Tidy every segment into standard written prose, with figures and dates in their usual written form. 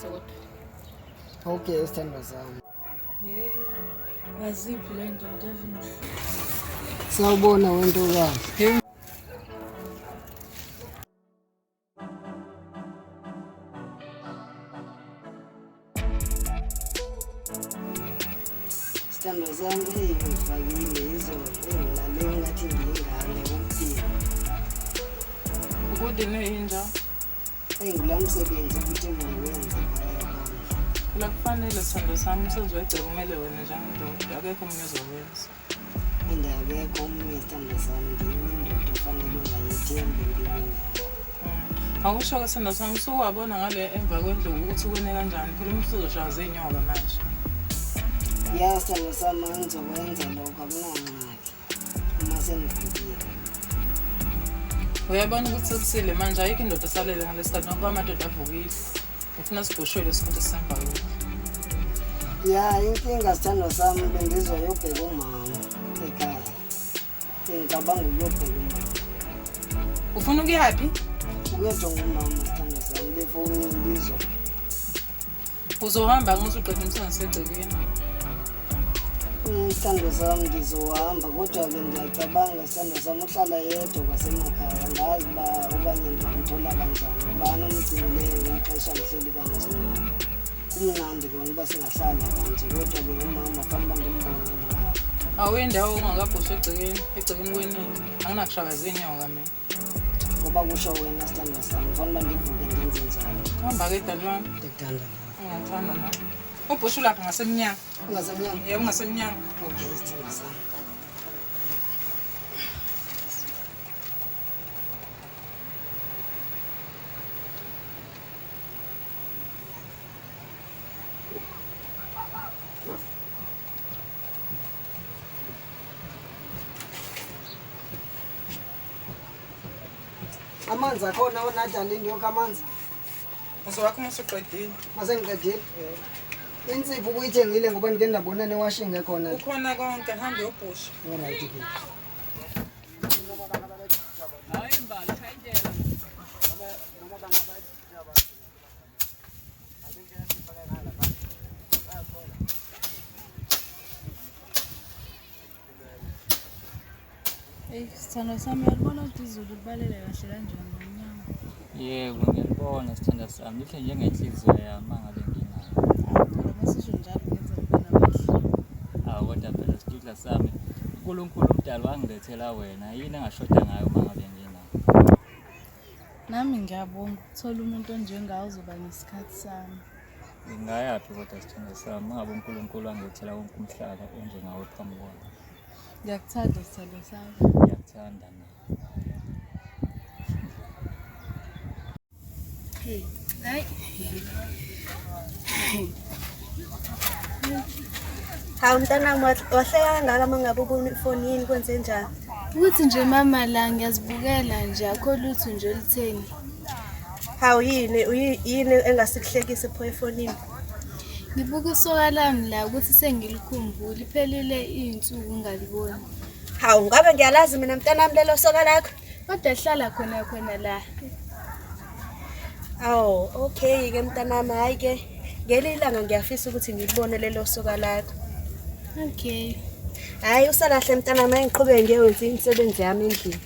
kodwa. Okay, sithandwa sami. Hey, waziphi le ndoda evinhle? Sawubona wentokazi. Sithandwa sami, eyi ngifakile izolo, engilale ngathi ngiyingane ukudinga. Ukudinwe inja. Eyi ngula msebenzi ukuthi ngiwenze phaya phandle. Phela kufanele sithando sami umsebenzi wegceke kumele wena njengendoda akekho omunye ozowenza. And akekho omunye sithandwa sami, ngiyinye indoda ofanele ungayethembi empilweni yakho. Awusho-ke sithando sami usuwabona ngale emva kwendlu ukuthi kwene kanjani phela umuntu uzoshaya zinyoka manje. Ya sithandwa sami, ngizokwenza lokho akunangxaki uma sengivukile. Uyabona ukuthi sekusile manje ayikho indoda esalele ngalesi sikhathi ngoba amadoda avukile. Ngifuna sibhushwe lesikhathi esisemva kwendlu. Ya inkinga sithandwa sami bengizoyobheka umama ekhaya. Ngicabanga ukuyobheka umama. Ufuna ukuyaphi? Ukuyojonga umama sithandwa sami befonini izolo. Uzohamba uma usuqeda umsebenzi segcekeni. Sithandwa sami ngizohamba kodwa-ke ngiyacabanga sithandwa sami uhlala yedwa kwasemakhaya angazi uba okanye ndingamthola kanjani ubani omgcinileyo ngexesha ndihleli kanje naye. Kumnandi kona uba singahlala kanje kodwa-ke umama fanele uba ndimbone emakhaya. Awuyindawo ungakabhushi egcekeni, egcekeni kwenini. Anginakushaywa zinyoka mina. Ngoba kusho wena sithandwa sami fanele uba ndivuke ndenze njalo. Hamba-ke dali wami. Ndiyakuthanda nawe. Ungathanda nawe. Ubhushu lapha ngasemnyango. Ungasemnyango? Yebo, ungasemnyango. Okay, sithandwa sami. Amanzi akhona onadalini yonke amanzi. Uzowakho uma usuqedile. Masengiqedile. Insipho ubuyithengile ngoba ngike ndabona newashing ekhona. Kukhona konke, hamba uyobhusha. Alright ke. Eyi, sithandwa sami uyalibona ukuthi izulu libalele kahle kanjani ngomnyama. Yebo, ngiyalibona sithandwa sami, lihle njengenhliziyo yami uma ngabe nginayo. Phela masisho njalo ngenza ngibe namehlo. Awu kodwa phela sidudla sami, uNkulunkulu umdali wangilethela wena, yini engashoda ngayo uma ngabe nginayo? Nami ngiyabonga ukuthola umuntu onjengawe ozoba nesikhathi sami. Ngingayaphi kodwa sithandwa sami, uma ngabe uNkulunkulu wangilethela wonke umhlaba onjengawe phambi kwami. Ngiyakuthanda sithandwa sami. Ngiyakuthanda nawe. Hey, hayi. Hawu mntanami wahleka kangaka uma ngabe ubona ifoni yini kwenze njani? Ukuthi nje mama la ngiyazibukela nje akho lutho nje olutheni. Hawu yini yini engasikuhlekisi pho efonini? Ngibuka usoka lami la ukuthi sengilikhumbule iphelile iy'nsuku ngingaliboni. Hawu ngabe ngiyalazi mina mntanami lelo soka lakho? Kodwa hlala khona khona la. Awu okay ke mntanami hhayi ke ngelinye ilanga ngiyafisa ukuthi ngilibone lelo soka lakho. Okay. Hhayi usalahle mntanami hhayi ngiqhubeke ngiyowenza imisebenzi yami endlini.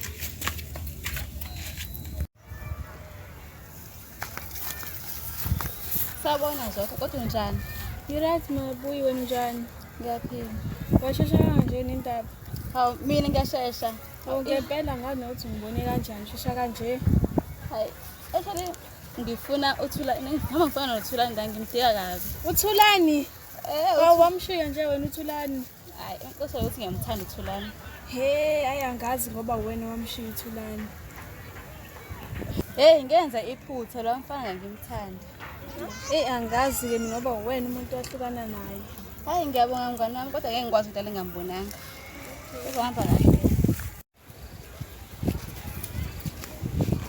Sawubona Zodwa, kodwa unjani? Ngiright mabuyi wena unjani? Ngiyaphila. Washesha kanje nendaba. Hawu mina ngiyashesha. Hawu ngempela ngazi nokuthi ngibone kanjani shesha kanje. Hayi, actually ngifuna uThulani, noma ngifuna noThulani ngangimdinga kabi. Uthulani? Eh, Hawu wamshiya nje wena uThulani. hayi, inkosi ukuthi ngiyamthanda uThulani. He, hayi angazi ngoba wena wamshiya uThulani. Hey, ngenza iphutha lo mfana ngimthanda. Eh angazi ke mina ngoba wena umuntu wahlukana naye. Hayi ngiyabonga mngani wami kodwa ngeke ngikwazi ukuthi ngingambonanga. Kuzohamba kahle.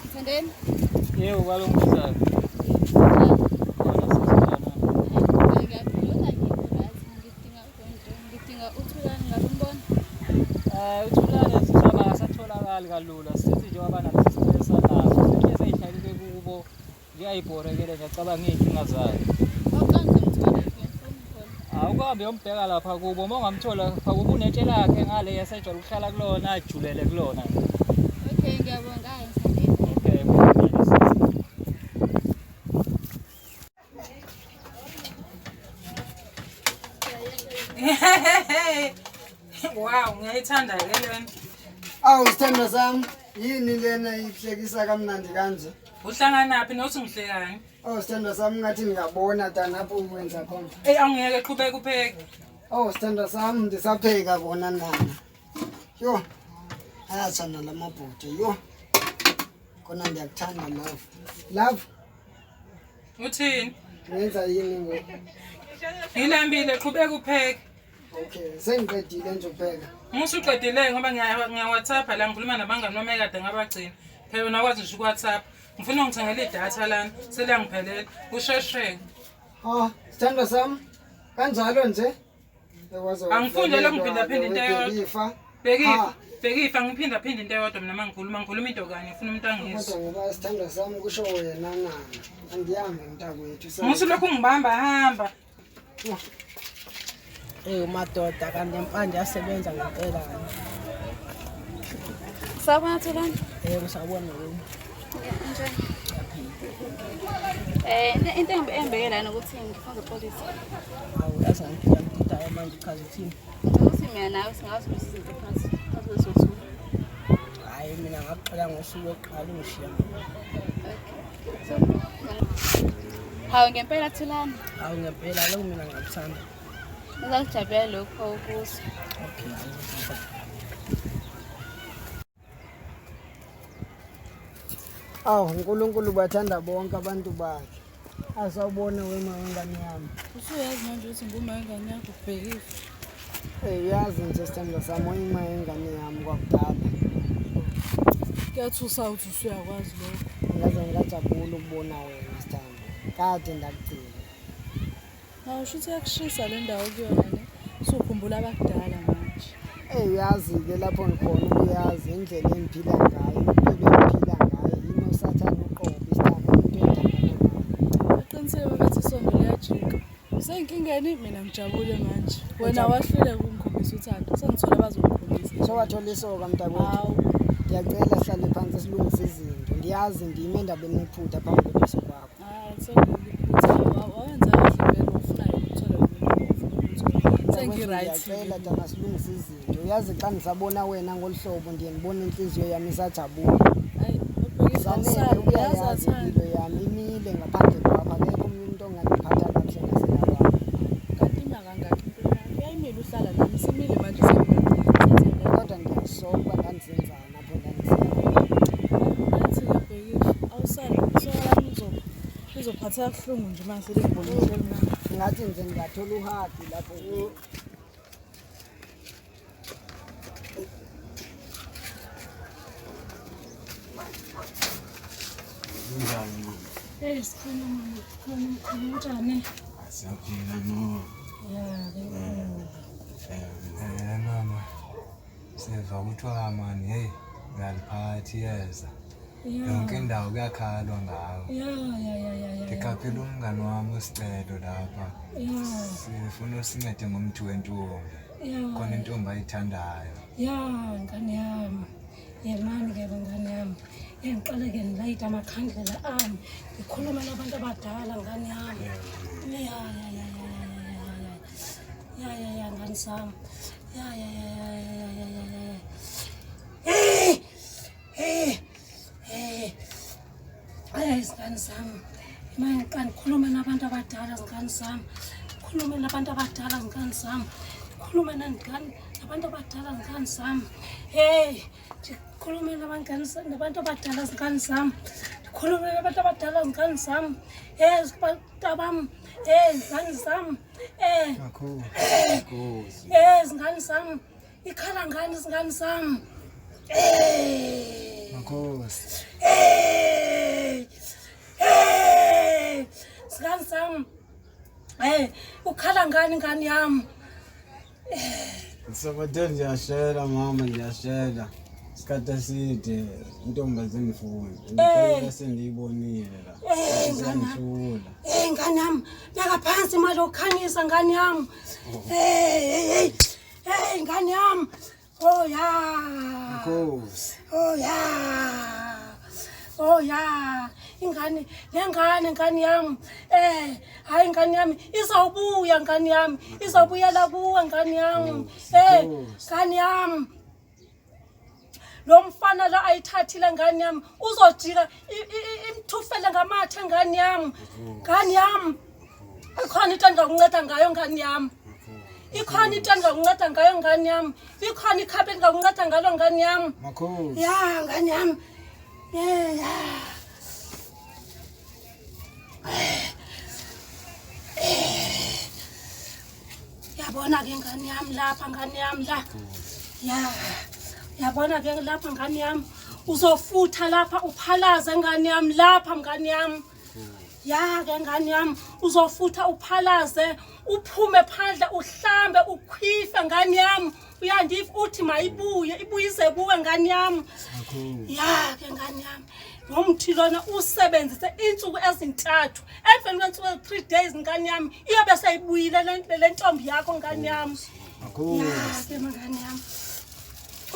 Mthandeni? Yebo, kwalo mnumzane. Khona sisizana. Ngidinga uThulani ngakumbona. Uthulani sisaba akasatholakali kalula. Sithi njengoba nalesi stress anaso, sihlezi ey'hlalele kubo. Ayibhorekele nje acabanga iy'nkinga zakhe. Awukahambe uyombheka lapha kubo, uma ungamthola lapha kubo unetshe lakhe ngale yasejwayele ukuhlala kulona, ajulele kulona. Okay, ngiyabonga. Hayi, ngisandile. Okay, kulungile sisi. Wow, ngiyayithanda-ke lena. Awu sithandwa sami, yini lena ikuhlekisa kamnandi kanje? Uhlanganaphi nothi ngihlekani? Oh sithandwa sami ngathi ngingabona tana apho wenza khona. Eyi awungeke qhubeka upheke. Oh sithandwa sami ndisapheka kona nana. Yho, ayathanda la mabhuti yho. Kona ndiyakuthanda love. Love, Uthini? ngenza yini ngoku? Ngilambile qhubeka upheke. Okay, sengiqedile nje upheka. Musuqedile ngoba ngiya-WhatsApp la ngikhuluma nabangani bami ekade ngabagcina. Phela wena wakwazi nje uku-WhatsApp. Ngifuna ungithengele idatha lana, seliyangiphelela. Kushesheke. Ha, sithandwa sami, kanjalo nje. Angifuni nje lokhu ngiphindaphinda into eyodwa. Ifa. Bhekifa, bhekifa ngiphindaphinda into eyodwa mina uma ngikhuluma, ngikhuluma into kanye ngifuna umuntu angizwe. Kodwa ngoba sithandwa sami kusho wena nana. Angihambe mntakwethu. Musu lokhu ngibamba hamba. Eyi madoda kanti nempande yasebenza ngempela kanti. Sawubona Thulani. Yebo sawubona yebo. Njani? Into engibheke lana ukuthi ngifuna ukuxolisa. Hawu yazi ngangifika ngididayo manje uchaza uthini? Ukuthi mina nawe singazi ukuthi izinto phansi phansi kwezothula. Hhayi mina ngakuxola ngosuku lokuqala ungishiya. Okay. So, hawu ngempela Thulani. Hawu ngempela lokhu mina ngakuthanda. Ngizakujabulela lokho ukuzwa. Okay. Awu uNkulunkulu bathanda bonke abantu bakhe. Asawubona wema wengane yami. Usuyazi manje ukuthi nguma wengane yakho ubhekile. Hey uyazi nje sithandwa sami uyima wengane yami kwakudala. Kuyathusa ukuthi usuyakwazi lokho. Ngaze ngajabula ukubona wena sithandwa. Kade ndakugcina. Hawu shuthi iyakushisa le ndawo kuyona ne. Usukhumbula abakudala manje. Hey uyazi-ke lapho ngikhona ubuyazi indlela engiphila ngayo, impilo engiphila ngayo inosathane uqobo isithando into engithandana nayo. Baqinisile babethi isondo liyajika. Useyinkingeni mina ngijabule manje. Wena wahluleka ukungikhombisa uthando. Sengithola abazongikhombisa. Sowathola isoka mntakwethu. Hawu. Ndiyacela sihlale phansi silungise izinto. Ndiyazi ndime endabeni ephutha phambi kobuso bakho. Hayi sekuliphutha. Wawenza kahle vele ufunayo ukuthola lo muntu ofuna ukumthola. Sengi-right. Ndiyacela tana silungise izinto. Uyazi xa ndisabona wena ngolu hlobo ndiye ndibone intliziyo yam isajabula. Hayi ubhekisa Zanele awusali. Uyazi uyayazi athanda. impilo yam imile ngaphandle kwakho akekho omnye umntu ongandiphatha kakuhle ngasenakwam. Kanti ima kangaki impilo yakho? Uyayimile uhlala nami simile manje sengithathele. Kodwa ndiyasola uba ndandisenzani apho ndandisiya. Nathi-ke bhekisha awusali isoka lami lizophatheka kabuhlungu nje uma selingibonile mina. Ngathi nje ndingathola uhagi lapho. Kunjani mama? Hey, sikhona mama, sikhona mkhulu unjani? Siyaphila no. Ya, ke Mama. Siva kuthiwa mani hey uyaliphatha iyeza. Yonke indawo kuyakhalwa ngawo. Ya, ya, ya, ya, ya. Ndikhaphela umngani wami uSicelo lapha. Ya, Sifuna usincede ngomthi wentombi. ya. Khona intombi ayithandayo. Ya, ngane yami. Yemani ke ngane yami. Ngiqale ke ngilayite amakhandlela ami. Ngikhuluma nabantu abadala ngane yami. Ya, ya, ya, ya, ya, ya. Ya, ya, ya, ngane sami. Ya, ya, ya, ya, ya, ya, ya, ya. Hey! Hey! Hey! Hey, zingane zami. Manje ngiqale ngikhulume nabantu abadala zingane zami. Ngikhulume nabantu abadala zingane zami. Ngikhulume nangane nabantu abadala zingane zami. Hey, ndikhulume nabangane nabantu abadala zingane zami. Ndikhulume nabantu abadala zingane zami. Hey, bantabam. Hey, zingane zami. Eh, Kakhulu. eh zingane zami. Ikhala ngani zingane zami? Hey. Makhosi. Hey! Hey! Singane sami. Hey, ukhala ngani ngani yami? Sabathe ndiyashela mama ndiyashela. Isikhathi eside intombi azingifuni. Eh. Ngicela sendiyibonile la. Eh, ngane yami. Sengihlula. Hey ngane yami, beka phansi imali yokukhanyisa ngane yami. Hey hey hey. Hey ngane yami. Oh ya. Nkosi. Oh ya. Oh ya. Ingane, le ngane ngane yami. Eh, hayi ngane yami izawubuya ngane yami. Izawubuyela kuwe ngane yami. Eh, ngane yami. Lo mfana lo ayithathile ngane yami uzojika imthufele ngamathe ngane yami. Ngane yami. Ikhona into engingakunceda ngayo ngane yami. Ikhona into engingakunceda ngayo ngane yami. Ikhona ikhapha engingakunceda ngalo ngane yami. Makhosi. Ya ngane yami. Yeah, ya. Yabona ke ngane yami lapha ngane yami la. Ya. Yabona ke lapha ngane yami. Uzofutha lapha uphalaze ngane yami lapha ngane yami. Ya ke ngane yami uzofutha uphalaze uphume phandle uhlambe ukhwife ngane yami. Uyandiva uthi mayibuye ibuyize kuwe ngane yami. Ya ke ngane yami. Lo mthi lona usebenzise iintsuku ezintathu. Emveni kweentsuku ezi-3 days ngane yami iyobe seyibuyile le ntombi yakho ngane yami. Ya ke ngane yami.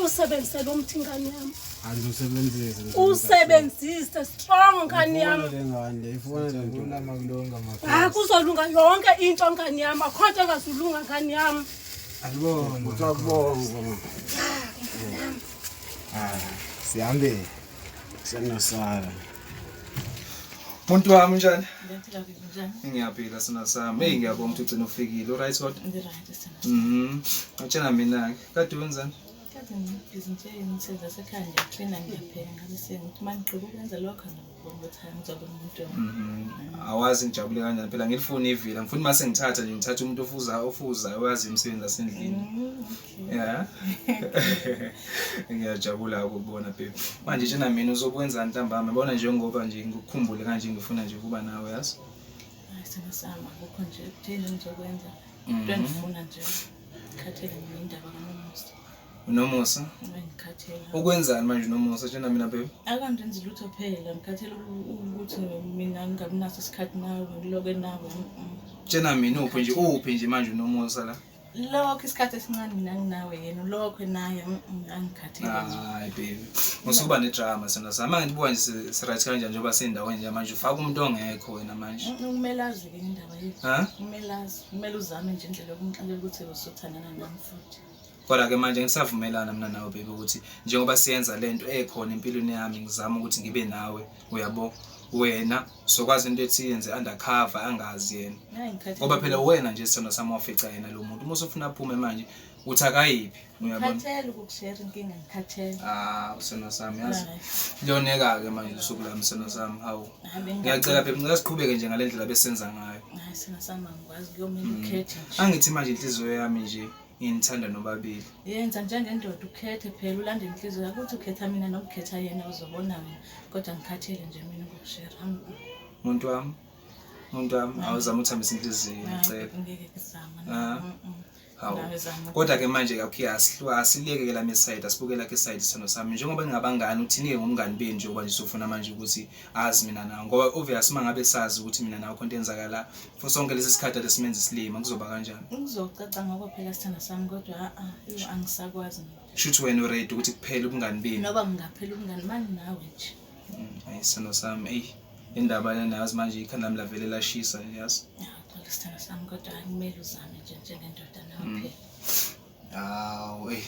Usebenzise lo mthi ngane yami. Andusebenzise. Usebenzise strong ngane yami. Le ngane le ifuna le nto. Makulunga makhosi. Hayi kuzolunga yonke into ngane yami. Akho nto engazulunga ngane yami. Alibonga. Ngiyakubonga. Ah, sihambe. Senosala. Muntu wami unjani? Ngiyaphila kunjani? Ngiyaphila sina sami. Hey ngiyabonga ukuthi ugcine ufikile. Uright kodwa? Ngiright sina. Mhm. Awutshela mina ke. Kade wenzani? Kade ngibhizi nje imisebenzi yasekhaya ngiyaklina ngiyapheka ngabe sengithi uma ngiqeda ukwenza lokho ngiyabona ukuthi hayi ngizoba umuntu. Mhm. Awazi ngijabule kanjani phela ngilifuna ivila. Ngifuna mase ngithatha nje ngithatha umuntu ofuza ofuzayo oyazi imisebenzi yasendlini. Yeah. Ngiyajabula ukubona baby. Manje tshena mina uzokwenzani ntambama? Yabona njengoba nje ngikukhumbule kanje ngifuna nje ukuba nawe yazi. Hayi sina sami akukho nje kutheni ngizokwenza. Mhm. Into engifuna nje ngikhathele mina indaba kaNomusa. Unomusa? Ngikhathele. Ukwenzani manje unomusa tshena mina baby? Akandenzi lutho phela ngikhathele ukuthi mina ngingabi naso isikhathi nawe ngiloke nawe. Tshena mina uphi nje manje unomusa la? Lokho isikhathi esincane mina nginawe yena lokho naye angikhathele. Hayi baby. Usuba nedrama sina sami. Angibuka nje si-right kanjani njengoba sendaweni nje manje ufaka umuntu ongekho wena manje. Kumele azi ke indaba yethu. Ha? Kumele azi. Kumele uzame nje indlela yokumxelela ukuthi usuthandana nami futhi. Kodwa ke manje ngisavumelana mina nawe baby ukuthi njengoba siyenza lento ekhona empilweni yami ngizama ukuthi ngibe nawe uyabo wena sokwazi into ethi yenze undercover angazi yena. Hayi ngikhathele. Ngoba phela wena nje sithando sami wafica yena lo muntu uma usufuna aphume manje uthi akayiphi uyabona. Ngikhathele ukukushare inkinga ngikhathele. Ah usena sami yazi. Hayi. Liyoneka ke manje usuku lami sena sami hawu. Hayi, bengingathi- Ngiyacela baby ngicela siqhubeke nje ngale ndlela besenza ngayo. Hayi sina sami angikwazi kuyomele ukhethe nje. Angithi manje inhliziyo yami nje inithanda nobabili. Yenza njengendoda ukhethe phela ulandele inhliziyo yakho ukuthi ukhetha mina noma ukhetha yena uzobona wena kodwa ngikhathele nje mina ukukushare. Muntu wami. Muntu wami awuzama uthambisa inhliziyo ngicela. Ngeke kuzama. Ah. Hawu. Nawe zama. Kodwa ke manje okay asileke ke lami iside asibuke lakhe iside sithando sami njengoba ngingabangani uthini ke ngomngani benu njengoba nje usufuna manje ukuthi azi mina nawe ngoba obvious uma ngabe sazi ukuthi mina nawe khonto enzakala for sonke lesi sikhathi lesimenza isilima kuzoba kanjani? Ngizocaca ngoba phela sithanda sami kodwa a a angisakwazi mina. Shuthi wena uready ukuthi kuphele ubungani benu. Noba ngingaphela ubungani mani nawe nje. Hayi sithando sami eyi indaba lena yazi manje ikhanda lami lavele lashisa yazi. Xolo sithando sami kodwa kumele uzame nje njengendoda nawe phela. Hawu eyi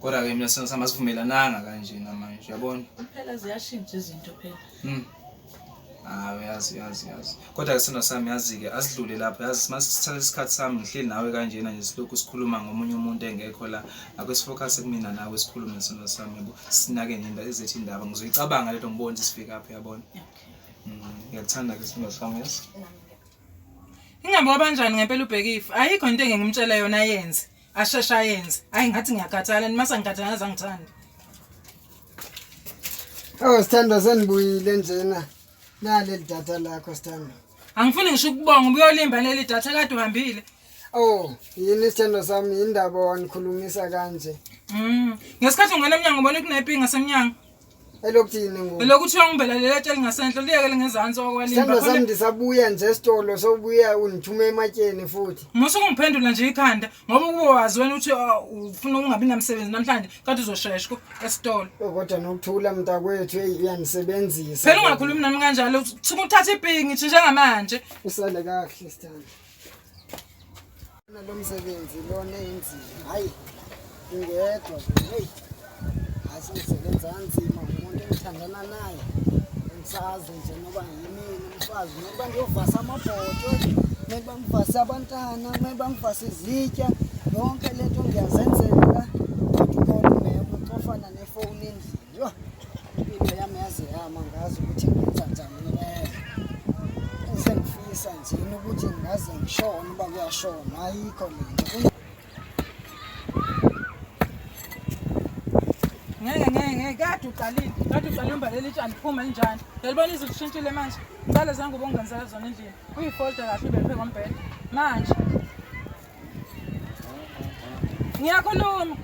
kodwa ke mina sithando sami asivumelananga kanje namanje uyabona? Phela ziyashintsha izinto phela. Hawu yazi. Kodwa ke sithando sami yazi ke asidlule lapho yazi masithatha isikhathi sami ngihleli nawe kanjena nje silokhu sikhuluma ngomunye umuntu engekho la. Ake sifocus kumina nawe sikhulume sithando sami yabo. Sinake nje indaba ezethu indaba ngizoyicabanga lento ngibone ukuthi sifika apho uyabona. Ngiyakuthanda ke sithando sami yazi. Ingabe kanjani ngempela uBhekifa? Ayikho into engingimtshela yona ayenze. Asheshe ayenze. Hayi ngathi ngiyakhathala mase ngikhathala azangithandi. Oh sithandwa senibuyile njena. Naleli data lakho sithandwa. Angifuni ngisho ukubonga ubuyolimba leli data kade uhambile. Oh, yini isithando sami indaba wanikhulumisa kanje? Ngesikhathi ungena emnyango ubona kunepinga semnyango. Elokuthini ngoku? Elokuthi uyangimbela leli tsheli ngasenhla liyeke ngezansi okwalimba. Sithando sami ndisabuya nje esitolo sobuya undithume ematyeni futhi. Musa ukungiphendula nje ikhanda ngoba ukuba wazi wena uthi ufuna ukungabi namsebenzi namhlanje kanti uzoshesha esitolo. Kodwa nokuthula mntakwethu hey uyanisebenzisa. Phela ungakhulumi nami kanjalo uthatha ipingi nje njengamanje. Usale kahle sithando. Lo msebenzi lona enzima. Hayi ngedwa hey. Asengisebenza kanzima umuntu engithandana naye. Ngisazi nje noba yimini umfazi noba ngiyovasa amabhodo, kumele bangivase abantwana, kumele bangivase izitya, yonke lento ngiyazenzela. Kodwa ukhona ungekho ucofana nefoni endlini. Yho, impilo yami yaze yama ngazi ukuthi ngenza njani impela. Sengifisa nje ukuthi ngingaze ngishone uba kuyashona, ayikho lento. Ngeke kade uqalile umbalele itshani phuma linjani. Yalibona izulu lishintshile manje. Ngicela zangu ubongenzela zona endlini. Uyifolda kahle ube phe kombhede. Manje. Ngiyakhuluma.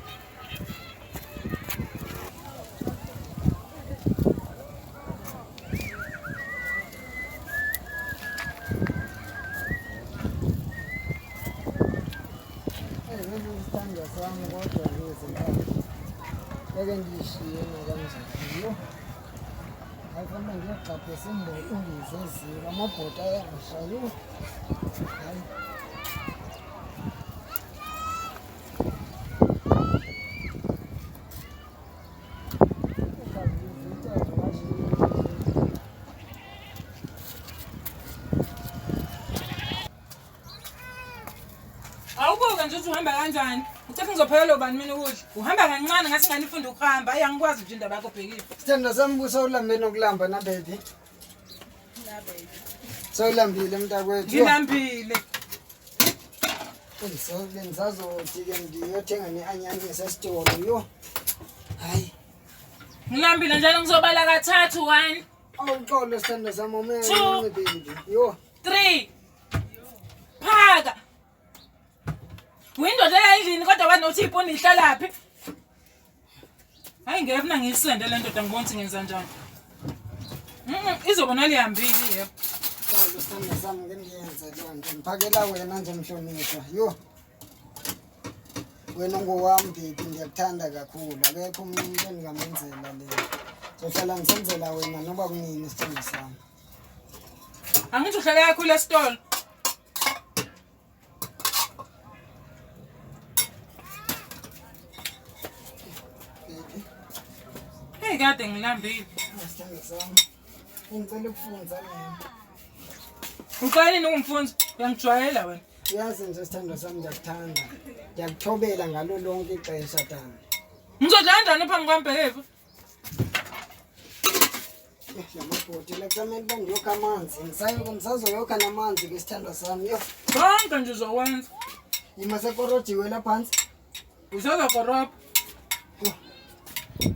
Isithando sami kodwa ngizimali. Ngeke ngiyishiye nakanjani. Yho. Hayi fanele ngiyogxabhisa imbola ungizezile amabhodo ayasha yho. Hayi. Awubuka nje uthi uhamba kanjani? Ucathi ngizophelelwa ubani mina ukudla? Uhamba kancane ngathi ngani ifunda ukuhamba. Hayi angikwazi nje indaba yakho bhekile. Sithando sami busawulambe nokulamba na baby. Na baby. Sawulambile mntakwethu. Ngilambile. Bengisazothi ke ngiyothenga ne-anyanisi esitolo yho. Hayi. Ngilambile njalo ngizobala kathathu 1. Awuxolo sithando sami ume baby. Yho. 3. Phaka. Windoda endlini kodwa wathi nothi iponi ihlalaphi? Hayi ngeke mina ngiyisende le ndoda ngibona ukuthi ngenza njani. Izobona lihambile yebo. Xolo sithando sami ngeke ngiyenze leyo nto. Ngiphakela wena nje mhlonishwa. Yho. Wena ungowami baby ngiyakuthanda kakhulu. Akekho umuntu engingamenzela leyo. Ngizohlala ngisenzela wena noba kunini sithando sami. Angithi uhlala kakhulu esitolo. Hey kade ngilambile. Sithando sami. Ngicela ukufunza mina. Uqala nini ukungifunza? Uyangijwayela wena. Uyazi nje sithando sami ngiyakuthanda. Ngiyakuthobela ngalo lonke ixesha tata. Ngizodla kanjani phambi kwami bhekevu? Lamabhodi la kusamele uba ngiyokha amanzi. Ngisazoyokha namanzi ke sithando sami. Yho. Konke nje uzokwenza. Yima sekorojiwe la phansi. Usazokorobha.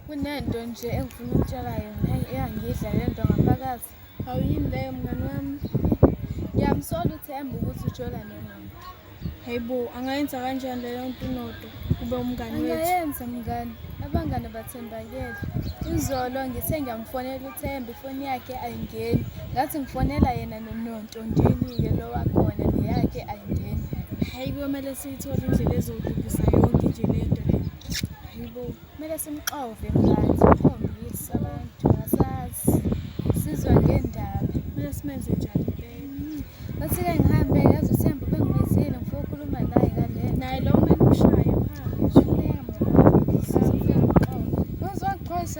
Kunento nje engifuna ukutshela yona eyangidla le nto ngaphakathi. Awuyini leyo mngani wami? Ngiyamsola uThemba ukuthi ujola noNonto. Hayibo, angayenza kanjani leyo nto uNonto kube umngani wethu? Angayenza mngani, abangani bathembakele. Izolo ngithe ngiyamfonela uThemba, ifoni yakhe ayingeni. Ngathi ngifonela yena noNonto ndini-ke lo wakhona neyakhe ayingeni. Hayi kuyomele siyithole indlela ezolungisa yonke nje le nto le. Hayibo. Kumele simxove mngani, simkhombise abantu asazi. Sizwa ngendaba. Kumele simenze njani impela? Bathi-ke ngihambe yazi uThemba bengimizile ngifuna ukukhuluma naye ngale. Naye lo kumele umshaye uhambe. Uzongixosha.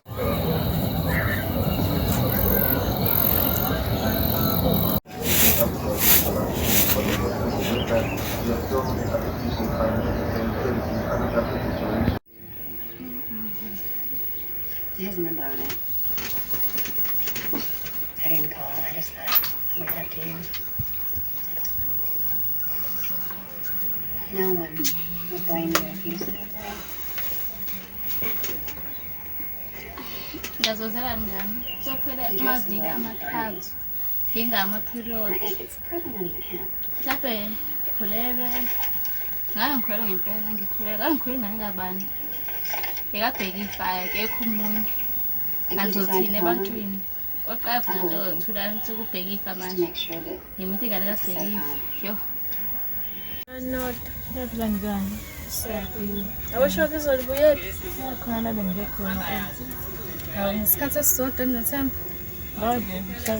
It has a number on it. I didn't call. I just thought I'd leave that to you. No one would blame you if you said that. Ngiyazozela mngani. Sophela amaviki amathathu. Ngingama-period. It's probably not even him. Mhlawumbe khulelwe. Ngabe ngikhulelwe ngempela, ngikhulelwe. Ngabe ngikhulelwe ingane kabani? Ekabheka ifa, akekho omunye. Ngizothini ebantwini? Oqala khona nje othula nsuku ubheka ifa manje. Ngimithi ingane kabheka ifa. Yo. Nodo. Uyaphila njani? Siyaphila. Awusho ke izolibuyela. Khona la bengikhona. Hawu ngesikhathi esisodwa noThemba. Hayi,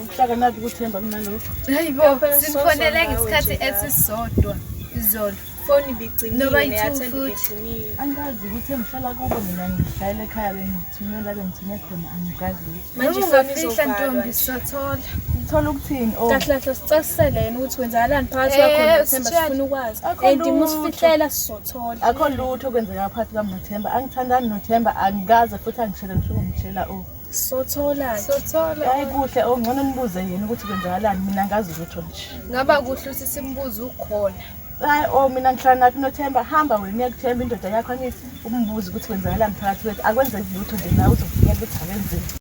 kuhlaka nathi kuThemba kunalokho. Hayi bo, simfonele ngesikhathi esisodwa izolo. Foni ibigciniwe Noba yi-two neyaThemba futhi. ibigciniwe. Angikazi ukuthi ngihlala kubo mina ngishayela ekhaya bengithumela bengithume khona angikazi lutho. Manje Noma ifoni ungafihla izovalwa ntombi nje. sizothola. Ngithola ukuthini? Oh. Kahle kahle sicacisele yena ukuthi kwenzakalani phakathi kwakho Eh, noThemba sitshele. sifuna ukwazi. Akho And uma lutho. usifihlela sizothola. Akho lutho okwenzeka phakathi kwami noThemba. Angithandani noThemba, angikaze futhi angishele ngisho ngishela oh. Sizothola. Sizothola. Hayi kuhle, oh ngcono nibuze yena ukuthi kwenzakalani, mina angazi lutho nje. Ngaba kuhle ukuthi simbuze ukhona. Hayi oh mina ngihlala nathi noThemba, hamba wena uyakuthemba indoda yakho angithi umbuze ukuthi kwenzakalani phakathi kwethu. Akwenzeki lutho nje nawe uzokufikela ukuthi akwenzeki.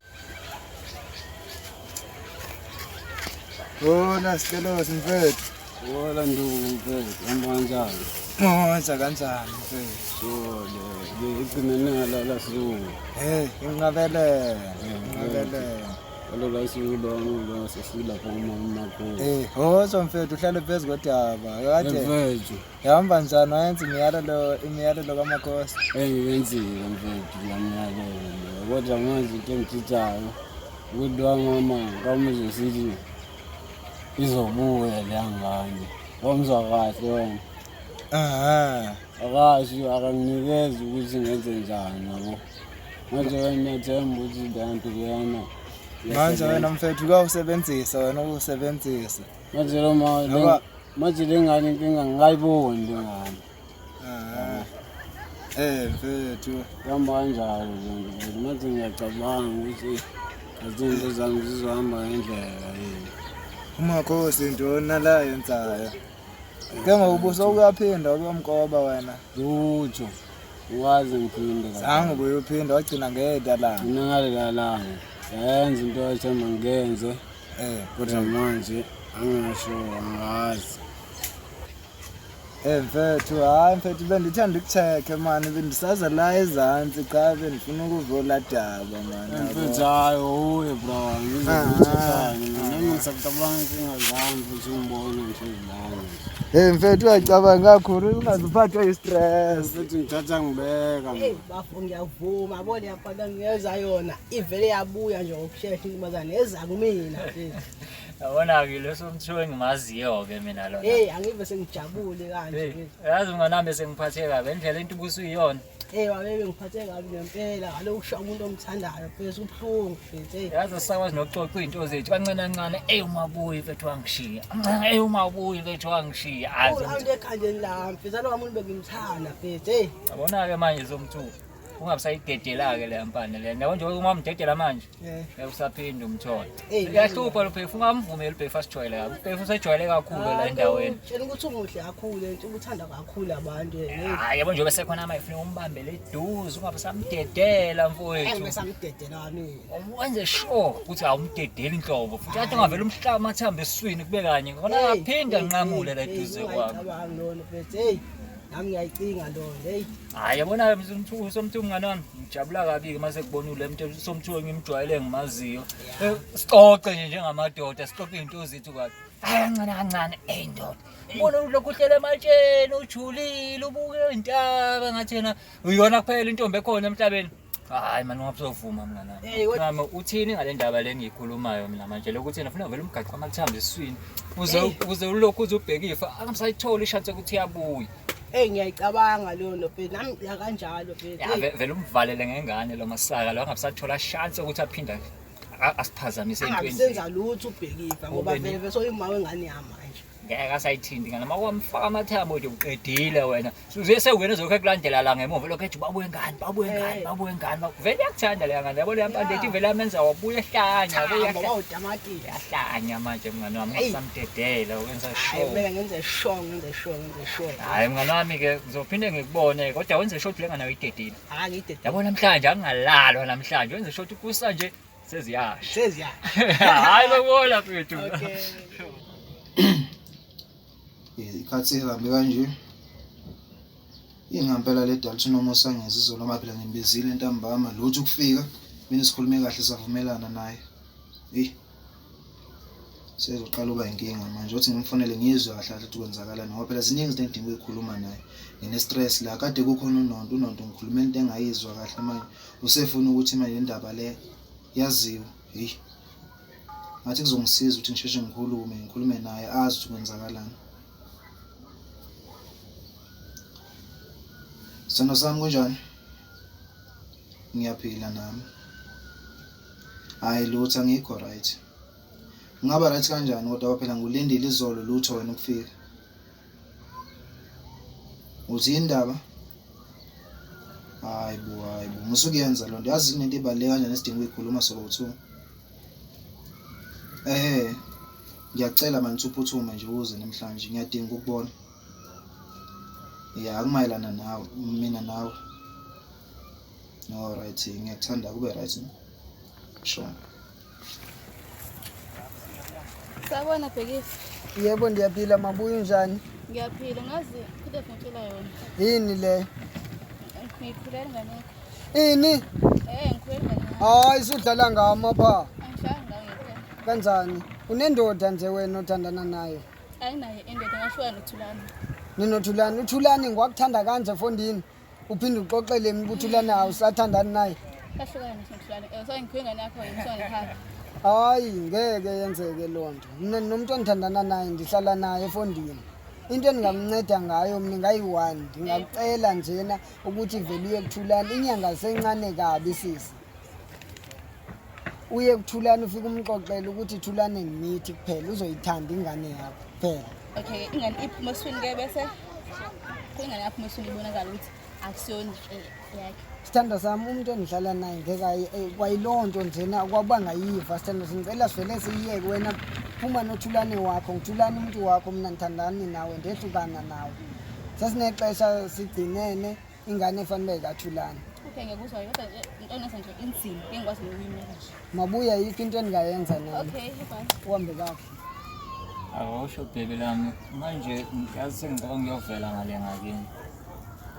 Hola Sikelosi mfethu. Hola ndugu mfethu, hamba kanjani? Moja kanjani mfethu? Sole, igcine ningalala suku. Hey, inqabelele, inqabelele. Kaloku ayisukubona sesilapha kumakhulu. Eh, hozo mfethu uhlale phezu kodaba. Kade Mfethu, yahamba njani wayenza imiyalelo kamakhosi? engiyenzile mfethu ngiyamyalelo leyo. Kodwa manje into engitshitshayo ukuthi lo mama kamuzwe sithi izobuya leya ngane. Wamzwa kahle wena. Aha. Akasho akanginikezi ukuthi ngenze njani yabo. Manje wena ngiyathemba ukuthi leya nto leyana Manje wena mfethu uyawusebenzisa wena uwusebenzisa. Manje lo ma manje le ngane inkinga ngingayiboni le ngane. Aha. Eh mfethu. Kuhamba kanjalo nje mfethu. Manje ngiyacabanga ukuthi izinto zami zizohamba ngendlela yini. Umakhosi intoni la yenzayo? Ke ngoku usowuyaphinda ukuyomkoba wena. Lutho. Ukwazi ngiphinde la. Zange ubuye uphinde wagcina ngeda la. Mina ngalela langa. Yayenza into yathemba ngiyenze. Eh, Kodwa manje angisho angazi. Eh mfethu, hayi mfethu bendithanda ukucheck mani, bendisaza la ezantsi cha bendifuna ukuvola daba mani. yabo. Mfethu hayi uye bro, ngizokuthathani. Nami ngisacabanga inkinga zami futhi ungibone ngihlezi lana. Hey mfethu uyacabanga kakhulu ungaziphathwa yi-stress. Mfethu ngithatha ngibeka. Hey bafo ngiyavuma yabo le yafana ngiyeza yona ivele yabuya nje ngokushesha intombazane eza kumina mfethu. Yabona-ke leso mthiwa engimaziyo-ke mina lona. Hey angive sengijabule kanje Hey, mfethu. yazi mngani wami sengiphathe kabi indlela into ubusuyiyona. Hey wabe ngiphathe kabi ngempela kaloku kusho umuntu omthandayo mfethu kubuhlungu mfethu. Hey Yazi asisakwazi nokuxoxa iy'nto zethu kancane kancane. Eyi umabuyi mfethu wangishiya. Kancane eyi umabuyi mfethu wangishiya. Azi awunto ekhandeni lami mfethu alowa muntu bengimthanda mfethu. Hey yabona-ke manje zomthuku ungabusayidedela-ke leya mpande leya. Yabo nje uma umdedela manje Eh. ngeke usaphinda umthole. Hey, Uyahlupha lo bhefu ungamvumeli ubhefu asijwayele kabi. Ubhefu usejwayele kakhulu la endaweni. Tshela ukuthi umuhle kakhulu nje uthanda kakhulu abantu. Hey. Hayi yabo njengoba sekhona manje funeka umbambele eduze ungabe usamdedela mfowethu. Engibe samdedela mina. Wenze sure ukuthi awumdedeli inhlobo futhi athi ungavele umhlaba amathambo esiswini kube kanye ngona aphinda anqamule la eduze kwakho. Ungayicabangi lona mfethu. Hey nami ngiyayicinga lona. Hey Hayi yabona somthu mngani wami ngijabula kabi-ke uma sekubona ule muntu somthu engimjwayele engimaziyo. Sixoxe nje njengamadoda sixoxe iy'nto zethu kabi. Hayi kancane kancane eyi ndoda. Ubona ulokhu uhlele ematsheni ujulile ubuke iy'ntaba ngathi yena uyona kuphela intombi ekhona emhlabeni. Hayi mani ungabuzovuma mngani wami. Hey, kodwa- Mama uthini ngale ndaba le engiyikhulumayo mina manje lokuthi yena funa vele umgaqa amathambo esiswini uze Hey. uze ulokhu uze ubheke ifa angamsayitholi ishansi yokuthi iyabuya. Hey ngiyayicabanga leyo nto mfethu. Nami ngiya kanjalo mfethu. Ya Hey. vele umvalele ngengane lo masaka lo angabisathola chance ukuthi aphinde asiphazamise entweni. Angabisenza lutho ubhekifa ngoba Ube vele vele soyima wengane yami manje. Ngeke asayithinti ngane makwamfaka amathambo nje uqedile wena. Uze sewena uzokhe kulandela la ngemuva lokho ethi babuye ngane babuye ngane babuye ngane. Vele iyakuthanda leya ngane yabo leya mpande ethi vele yamenza wabuya ehlanya wabuya Thamba ehlanya. wawutamatisi. Yahlanya manje mngani wami Hey. ungasamdedela wenza Hayi sure. kumele ngenze sure ngenze sure ngenze sure. Hayi mngani wami ke ngizophinde ngikubone kodwa wenze sure ukuthi le ngane uyidedile. Hayi ngiyidedile. Yabo namhlanje angingalalwa namhlanje wenze sure ukuthi kusa nje seziyasha. Seziyasha. Hayi lobola mfethu. Okay. Ikhathi sihambe kanje. Ingampela le Dalton noMusa ngezizolo noma phela ngimbizile ntambama lutho ukufika mina sikhulume kahle savumelana naye. Eyi sezoqala uba inkinga manje uthi ngimfonele ngizwe kahle kahle ukuthi kwenzakalani ngoba phela ziningi izinto engidinga ukuyikhuluma naye. Ngine-stress la kade kukhona uNonto, uNonto ngikhulume into engayizwa kahle manje usefuna ukuthi manje le ndaba le yaziwe. Heyi ngathi kuzongisiza ukuthi ngisheshe ngikhulume, ngikhulume naye azi ukuthi kwenzakalani. Sithando sami kunjani? Ngiyaphila nami. Hayi lutho angikho right. Ngingaba right kanjani kodwa phela ngulindile izolo lutho wena ukufika. Uthi indaba? Hayi bo hayi bo musukuyenza lonto yazi kunento ebaluleke kanjani esidinga ukuyikhuluma soba u2. Ehhe ngiyacela manje uphuthume nje uze namhlanje ngiyadinga ukubona. Ya akumayelana nawe mina nawe. All right ngiyakuthanda kube right. Sure. Sawubona Bhekisi. Yebo ndiyaphila mabuya unjani? Ngiyaphila ngazi into engitshela yona. Yini le? Ngikhulele ingane yakho. Ini? Eh ngikhulele ingane yakho. Hayi sudlala ngama pha. Angishaya ngawe ngempela. Kanjani? Unendoda nje wena othandana nayo. Ayinayo indoda ngashuka noThulani. Ninothulani, uThulani ngwakuthanda kanje fondini. Uphinde uxoxele mina ukuthi uThulani awusathandani naye. Sahlukana noThulani. Eh so ngikhulele ingane yakho ngisuka ngihambe. Hayi ngeke yenzeke loo nto. Mna nomuntu ondithandana naye ndihlala naye efondini. Into endingamnceda ngayo mna ingayi-one ndingakucela njena ukuthi vele uye kuThulani inyanga sencane kabi sisi. Uye kuThulani ufike umxoxele ukuthi Thulane ngimithi kuphela uzoyithanda ingane yakho kuphela. Okay ingane iphuma eswini ke bese ingane yaphuma eswini ibonakala ukuthi akusiyona yakhe. Sithando sami umuntu endihlala naye ngeke kwayiloo nto njena kwaba ngayiva sithando singicela sivele siyiyeke wena phuma noThulane wakho ngithulane umuntu wakho mina ngithandani nawe ndehlukana nawe. Sesinexesha sigcinene ingane efanele uba yikaThulane. Okay ngiyakuzwa kodwa into onenza nje inzima engikwazi nokuyimela nje. Mabuya yikho into endingayenza nami. Okay bye. Uhambe kakuhle. Awusho bhebe lami manje yazi sengicabanga ngiyovela ngale ngakini.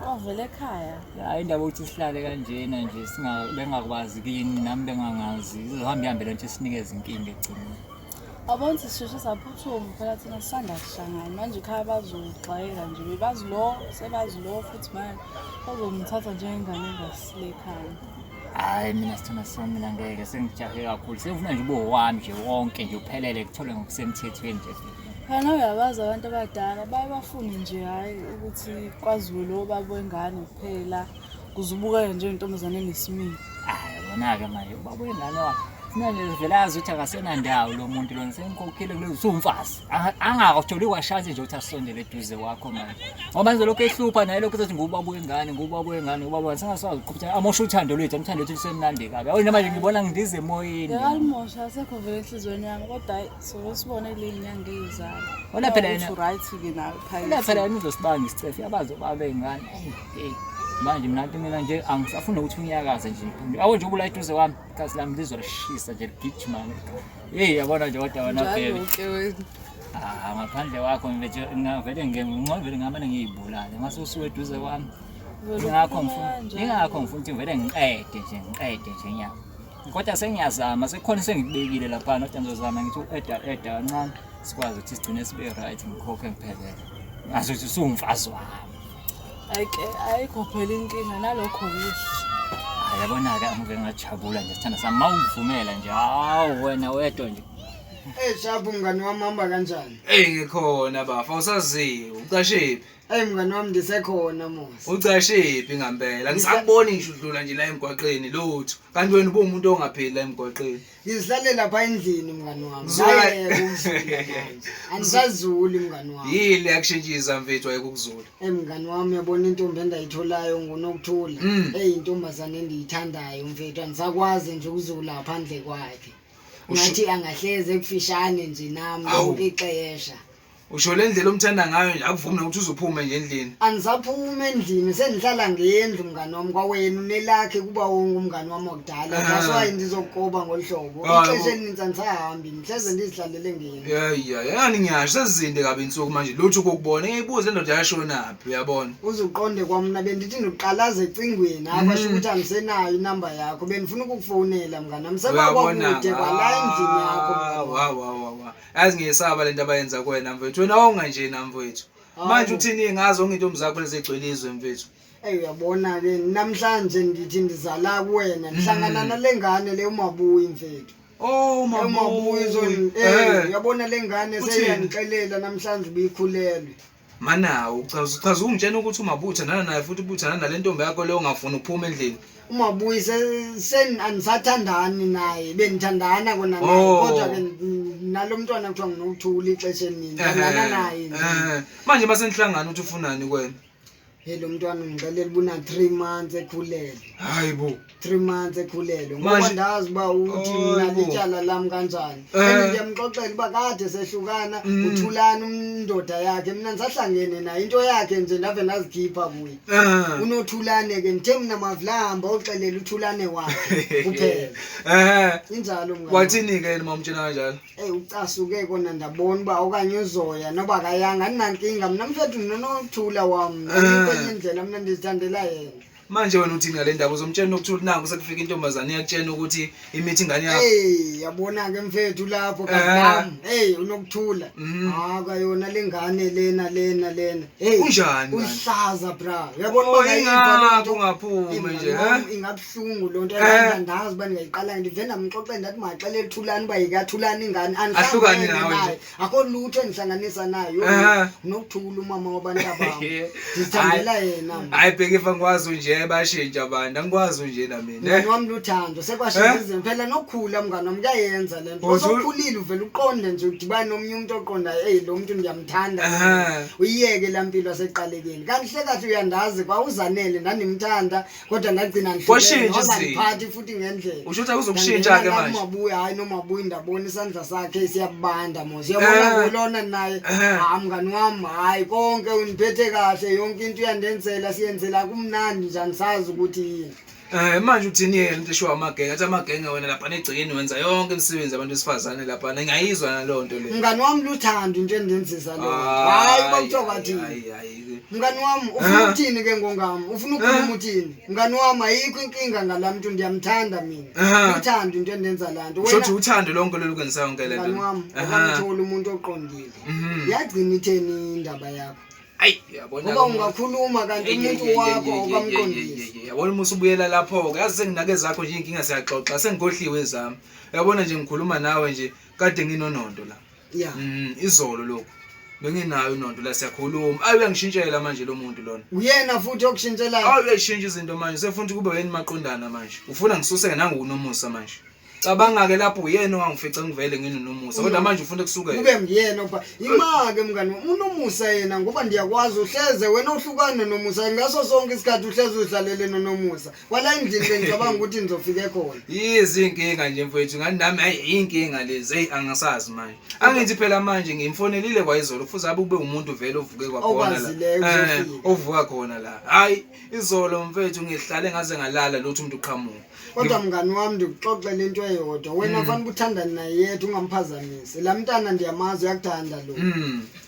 Wavela ekhaya. Ya indaba ukuthi sihlale kanjena nje bengakwazi kini nami bengangazi izohamba ihambe lento isinikeze inkinga ekugcineni. Awubona ukuthi sisheshe saphuthuma phela thina sisanda kuhlangana manje ekhaya bazogxeka nje bebazi lo sebazi lo futhi manje bazomthatha njengengane engasile ekhaya. Hayi mina sithanda sami mina ngeke sengijahe kakhulu sengifuna nje ube owami nje wonke nje uphelele kuthole ngokusemthethweni nje. Phela nawe uyabazi abantu abadala baye bafune nje hhayi ukuthi kwaziwe lo baba wengane kuphela kuze ubukeke njengentombazane enesimilo. Hayi yabona-ke manje ubaba wengane wakhe funa nje vele azi ukuthi akasenandawo lo muntu lona sengikhokhile kule usumfazi angakatholi kwashansi nje ukuthi asondele eduze kwakho manje ngoba manje lokhu ehlupha naye lokhu ezothi ngubaba wengane ngubaba wengane ngubaba wengane sengaswazi ukuqhubeka amosha uthando lwethu uthando lwethu lusemnandi kabi yabona manje ngibona ngindize emoyeni Ngiyalimosha asekho vele enhliziyweni yami kodwa hhayi soke sibone kule nyanga eyizayo. Wona phela yena- Ukuthi right-ke nawe Wona phela yena uzosibanga isicefe yabazi obaba bey'ngane Eyi, hey manje mina nto mina nje angisafuni ukuthi unyakaze nje yabo nje ubula eduze kwami igazi lami lizolishisa nje ligijima heyi yabona nje kodwa wena bhebe Njalo-ke wena. Ah, ngaphandle kwakho ngivele ngingcono vele ngamane ngiyibulale ngase usuke eduze kwami. Vele Ingakho ukhuluma ngifuna kanjalo. ingakho ngifuna ukuthi ngivele ngiqede nje ngiqede nje nyaka. Kodwa sengiyazama sekukhona sengikubekile lapha kodwa ngizozama ngithi u-eda eda kancane sikwazi ukuthi sigcine sibe right ngikhokhe ngiphelele. Ngazi ukuthi usumfazi wami. Hhayi-ke ayikho phela inkinga nalokho kuhle. Hayi yabona-ke angike ngajabula nje sithanda sami mawungivumela nje hawu wena wedwa nje. Hey Shabu mngani wami hamba kanjani? Eyi ngikhona bafa awusaziwe ucashephi? Hey mngani wami ndisekhona mos. Ucashephi ngampela ngisakuboni ngisho udlula nje la emgwaqeni lutho kanti wena ubuwumuntu ongaphili la emgwaqeni. Ngizihlale lapha endlini mngani wami. Zula- Ngayeka ukuzula manje. Angisazuli mngani wami. Yini yakushintshisa mfethu wayekukuzula? Hey mngani wami uyabona intombi endayitholayo nguNokuthula. Hey intombazane endiyithandayo mfethu angisakwazi nje ukuzula ngaphandle kwakhe. Ngathi angahleze ekufishane nje nami Awu. lonke ixesha. Usho le ndlela omthanda ngayo nje akuvumi nokuthi uzuphume nje endlini. Angisaphumi endlini, sendihlala ngendlu mngani wami, kwawena unelakhe kuba wonke umngani wami wakudala. That's why ndizokukoba ngolu hlobo. Ixesha elininzi andisahambi, ndihleze ndizihlalele ngendlu. Yeah, yeah, yani ngiyasho sezizinde kabi insuku manje lutho ukukubona. Ngiyibuza indoda yashonaphi, uyabona? Uze uqonde kwamna bendithi ndiqalaza ecingweni, hayi kwasho ukuthi angisenayo inamba yakho, bendifuna ukukufonela mngani wami. Sekwakude kwala endlini yakho mngani wami. Wa wa wa wa. Yazi ngiyesaba lento abayenza kuwena mfethu. Wena wawunganjena mfethu. Manje uthini ngazo ngintombi zakho lezi egcwele izwe mfethu? Eyi uyabona-ke namhlanje ndithi ndizala kuwena ndihlangana nale ngane le uMabuyi mfethu. Oh uMabuyi uyabona le ngane seyiyangixelela namhlanje ubuyikhulelwe. Manawo uchaza uchaza ungitshena ukuthi uMabuyi uthandana naye futhi ubuthandana nale ntombi yakho leyo ongafuni ukuphuma endlini. UMabuyi sen andisathandani naye, bendithandana kona naye kodwa ke nalo mntwana kuthiwa nguNokuthula ixesha elininzi thandana naye nje. Manje masenihlangana uthi ufunani kuwena? Hey lo mntwana ungixelela uba una-3 months ekhulelwe. Hayi bo. 3 months ekhulelwe. Ngoba ndazi uba uthi mina lityala lam kanjani. And ndiyamxoxela uba kade sehlukana uThulani umndoda yakhe, mina ndisahlangene naye into yakhe nje ndave ndazikhipha kuye. UnoThulane ke ndithe mina mavulahamba oxelela uThulane wakhe kuphela. Injalo mngani. Wathini ke yena mamtshena kanjalo? Eyi ucasuke kona ndabona uba okanye uzoya noba akayanga, andinankinga mna mfethu ndinoNokuthula wam, ayikho enye indlela mna ndizithandela yena. Manje wena uthini ngale ndaba, uzomtshela uNokuthula nangu sekufika intombazane iyakutshena ukuthi imithi ingane yakho? Eyi yabona ke mfethu lapho kazi eyi uNokuthula akayona le ngane lena lena lena. Hey Unjani kanti? Uhlaza bra, uyabona uba ngayiva le nto. Ungaphumi nje. Ingabuhlungu loo nto, andazi uba ndingayiqala. Ndive ndamxoxela ndathi maxelela uThulani uba yikaThulani ingane, Ahlukane andihlangene nawe nje. naye, akho lutho endihlanganisa nayo. Unokuthula umama wabantu abam, ndizithandela yena mna. Hayi bheka, ngikwazi nje bashintsha abantu, angikwazi nje na mina. Mngani wami luthando sekwashintsha izinto phela, nokukhula mngani wami kuyayenza le nto. Usokhulile uvele uqonde nje, udibane nomnye umuntu oqondayo, eyi lo muntu ndiyamthanda, uyiyeke laa mpilo aseqalekeni. Kanti hle kahle uyandazi kwawuzanele ndandimthanda kodwa ndagcina Kwashintsha izinto. ndandiphathi futhi ngendlela. Usho ukuthi akuzokushintsha ke manje? Mabuya, hayi noMabuya ndabona isandla sakhe siyabanda mos, uyabona ngulona naye. Hayi mngani wami, hayi konke undiphethe kahle, yonke into uyandenzela, siyenzela kumnandi nje, andisazi ukuthi yini. Manje uthini yena into eshiwa amagenge, athi amagenge wena lapha negcekeni wenza yonke imisebenzi yabantu besifazane lapha, ngiyayizwa naleyo nto leyo. Mngani wami luthando into endenzisa leyo nto, hayi uba kuthiwa kwathini. Mngani wami ufuna ukuthini ke ngongami, ufuna ukukhuluma uthini mngani wami? Ayikho inkinga ngalaa mntu, ndiyamthanda mina, luthando into endenza laa nto. Usho ukuthi uthando lonke lolu kwenza yonke le nto. Mngani wami akamtholi umuntu oqondile. Yagcina itheni indaba yakho? Ayi uyabona ngoba ungakhuluma kanti umuntu wakho okamqondisi. Yabona uma usubuyela lapho-ke, yazi senginake ezakho nje iy'nkinga siyaxoxa, sengikhohliwe ezami. Uyabona nje ngikhuluma nawe nje kade nginoNonto la. Izolo lokhu benginayo uNonto la, siyakhuluma. Ayi uyangishintshela manje lo muntu lona. Uyena futhi okushintshelayo? Ayi uyayishintsha izinto manje, sefuna ukuthi kube yena maqondana manje. Ufuna ngisuseke nanguNomusa manje. Cabanga-ke lapho uyena owangifica ngivele nginoNomusa, kodwa manje ufuna kusukela. Kube nguyena opha. Ima-ke mngani wami, uNomusa yena ngoba ndiyakwazi uhleze wena uhlukane noMusa ngaso sonke isikhathi, uhleze udlalele noNomusa. Kwala endlini bengicabanga ukuthi nizofike khona. Yizi inkinga nje mfowethu, ngathi nami hayi inkinga lezi, hey angisazi manje. Angithi phela manje ngimfonelile kwayizolo, kufuze abe kube umuntu vele ovuke kwakhona la. Ovuka khona la. Hayi izolo mfethu ngihlale ngaze ngalala lutho umuntu uqhamuka. Kodwa mngani wami ndikuxoxela into eyodwa, wena fanele uthandane naye yedwa, ungamphazamisi. La mntana ndiyamazi uyakuthanda lo.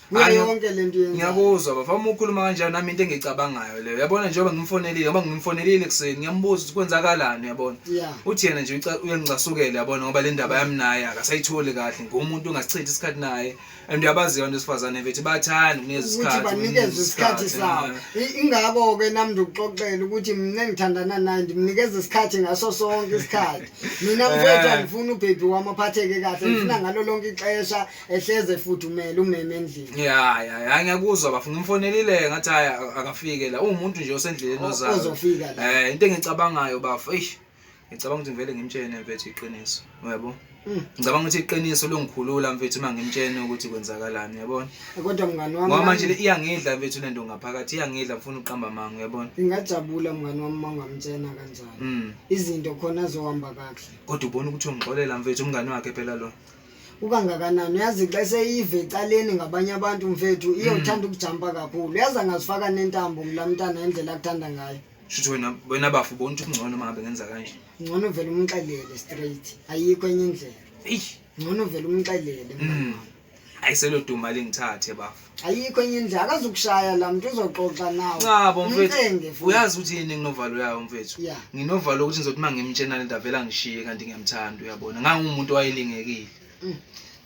Kuyo yonke le nto yenzayo. Ngiyakuzwa bafana uma ukhuluma kanjalo, nami into engiyicabangayo leyo. Uyabona njengoba ngimfonelile, ngoba ngimfonelile ekuseni ngiyambuza ukuthi kwenzakalani, uyabona. Uthi yena nje uyangicasukela, uyabona, ngoba le ndaba yami naye akasayitholi kahle. Ngumuntu ongasichithi isikhathi naye. And uyabazi abantu besifazane mfethu bathanda ukunikeza ukuthi isikhathi. Banikezwe isikhathi sabo. Ingakho-ke nami ndikuxoxela ukuthi mina engithandana naye ndimnikeza isikhathi ngaso sonke isikhathi. Mina mfethu andifuni ubhebhi wami aphatheke kahle, ngifuna ngalo lonke ixesha ehleze efudumele umeme endlini. Ya ya ya ngiyakuzwa bafu, ngimfonelile ngathi hayi akafike la. Uwumuntu nje osendleleni ozayo. Ozofika la. Into engicabangayo bafu, eish ngicabanga ukuthi ngivele ngimtshene mfethu iqiniso, uyabo? Ngicabanga ukuthi iqiniso longikhulula mfethu uma ngimtshene ukuthi kwenzakalani, uyabona? Kodwa mngani wami, ngoba manje iyangidla mfethu lento ngaphakathi, iyangidla, ngifuna uqamba amanga, uyabona? Ngingajabula mngani wami uma ungamtshena kanjalo. Izinto khona zohamba kakuhle. Kodwa ubona ukuthi ungixolela mfethu, umngani wakhe phela lo. Ukangakanani uyazi xa seyive ecaleni ngabanye abantu mfethu iyothanda ukujampa kakhulu. Uyazi angazifaka nentambo ngulaa mntana indlela akuthanda ngayo. Shuthi wena bafu ubona ukuthi kungcono uma ngabe ngenza kanje. Ngcono vele umxelele straight. Ayikho enye indlela. Ngcono vele umxelele. Ayiseloduma lingithathe bafu. Ayikho enye indlela akazukushaya la muntu uzoxoxa nawe. Cha bo Umcenge mfethu. futhi. Uyazi ukuthi yini nginovalo yayo mfethu. Yeah. Nginovalo ukuthi ngizothi uma ngimtshena lento avela ngishiye kanti ngiyamthanda uyabona. Ngangumuntu owayelingekile.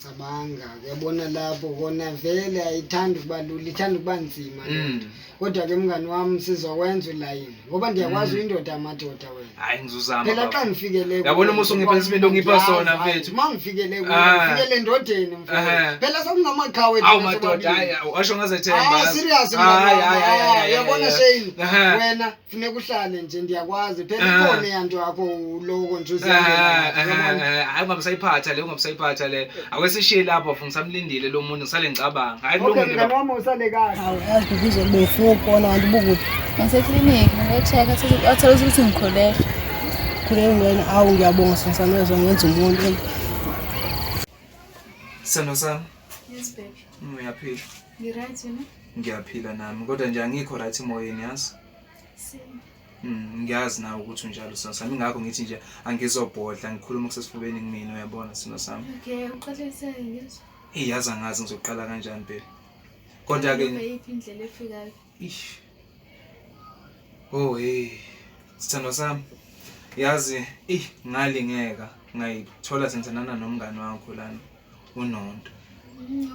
Cabanga uyabona lapho kona vele ayithandi ukuba lula ithanda ukuba nzima loo nto. Kodwa ke mngani wami sizokwenza ulayini ngoba ndiyakwazi uyindoda amadoda wena. Hayi ngizozama. Phela bafo. xa ndifikele Uyabona uma usungipha isibindi ongipha sona mfethu. Uma ngifikele kuwe Ah. ngifikele endodeni mfethu. Ehhe. Phela sekungamaqhawe Awu thina madoda sobabili. hayi washo ngazethemba. Ah serious mngani Hayi wami. hayi hayi, Ah, hayi. Uyabona hayi. Shane Ehhe. wena funeka uhlale nje ndiyakwazi phela Ehhe. ikhona eyanto yakho uloko nje uzihambela kahle, uyabona? Hayi ungabusayiphatha le ungabusayiphatha le. Ake sishiye lapho mfo ngisamlindile lo muntu ngisale ngicabanga. Hayi Okay kulungile. mngani wami usale kahle. Hawu yazi bhibhizo bengifuna ukubona kanti ubukuphi. Ngiseklinikhi ngiyocheck-a athola ukuthi ngikhulelwe. Khulelwe wena awu ngiyabonga singisamezwa ngenza umuntu. Sithando sami, Yes baby. uyaphila. Ngi-right wena? Ngiyaphila nami kodwa nje angikho right emoyeni yazi. Same. Ngiyazi nawe ukuthi unjalo sithando sami ingakho ngithi nje angizobhodla ngikhuluma kusesifubeni kumina uyabona sithando sami. Okay, uqalise ngizwe. Eyi yazi angazi ngizoqala kanjani phela. Kodwa ke Noma yiphi indlela efikayo. Ish. Oh hey. Sithando sami. Yazi, eh ngalingeka ngayithola sengithandana nomngani wakho lana uNonto.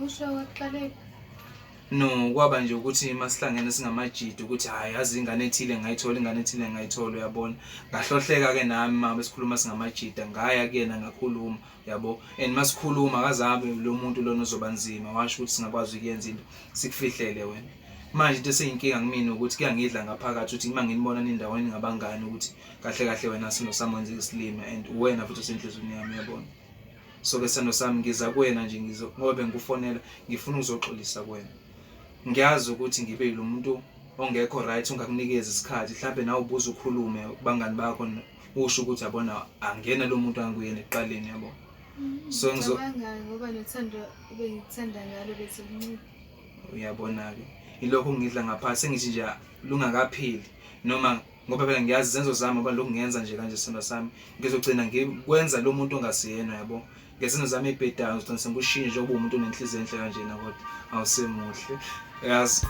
Usho waqale No, kwaba nje ukuthi masihlangene singamajidi ukuthi hayi yazi ingane ethile ngayithola ingane ethile ngayithola uyabona. Ngahlohleka ke nami uma besikhuluma singamajida ngaya kuyena ngakhuluma yabo. And masikhuluma akazabe lo muntu lona ozoba nzima washo ukuthi singakwazi ukuyenza into sikufihlele wena. Manje into eseyinkinga kumina ukuthi kuyangidla ngaphakathi ukuthi uma nginibona nindaweni ngabangani ukuthi kahle kahle wena sino sami wenze isilima and uwena futhi osenhlizweni yami uyabona. So ke sithando sami ngiza kuwena nje ngizo ngoba bengikufonela ngifuna ukuzoxolisa kuwena. Ngiyazi ukuthi ngibe lo muntu ongekho right ungakunikeza isikhathi mhlambe nawe ubuze ukhulume kubangani bakho usho ukuthi yabona angena lo muntu anguyena ekuqaleni yabo. So Ngicabanga ngoba nothando ebengikuthanda ngalo bese kuncipha. uyabona ke ilokho ngidla ngaphansi sengithi nje lungakaphili noma ngoba phela ngiyazi izenzo zami ngoba lokhu ngiyenza nje kanje sithando sami ngizogcina ngikwenza lo muntu ongasiyena yabo ngezenzo zami ebhedayo ngizogcina sengikushintsha njengoba uwumuntu onenhliziyo enhle kanjena kodwa awusemuhle yazi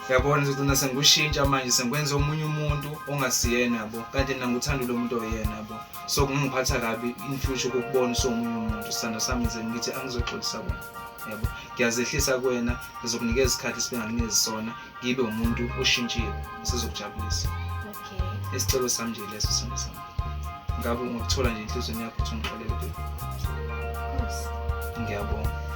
yabona ngizogcina sengikushintsha manje sengikwenza omunye umuntu ongasiyena yabo kanti mina ngikuthanda lo muntu oyena yabo so kungangiphatha kabi in future ukukubona usomunye umuntu sithando sami ngize ngithi angizoxolisa kuwena yabo ngiyazehlisa kuwena ngizokunikeza isikhathi esibengakunikeza sona ngibe umuntu oshintshile esizokujabulisa. Okay. Isicelo sami nje leso sithando sami. Ngabe ungakuthola nje enhliziyweni yakho ukuthi ungixolele baby. Of course. Ngiyabonga.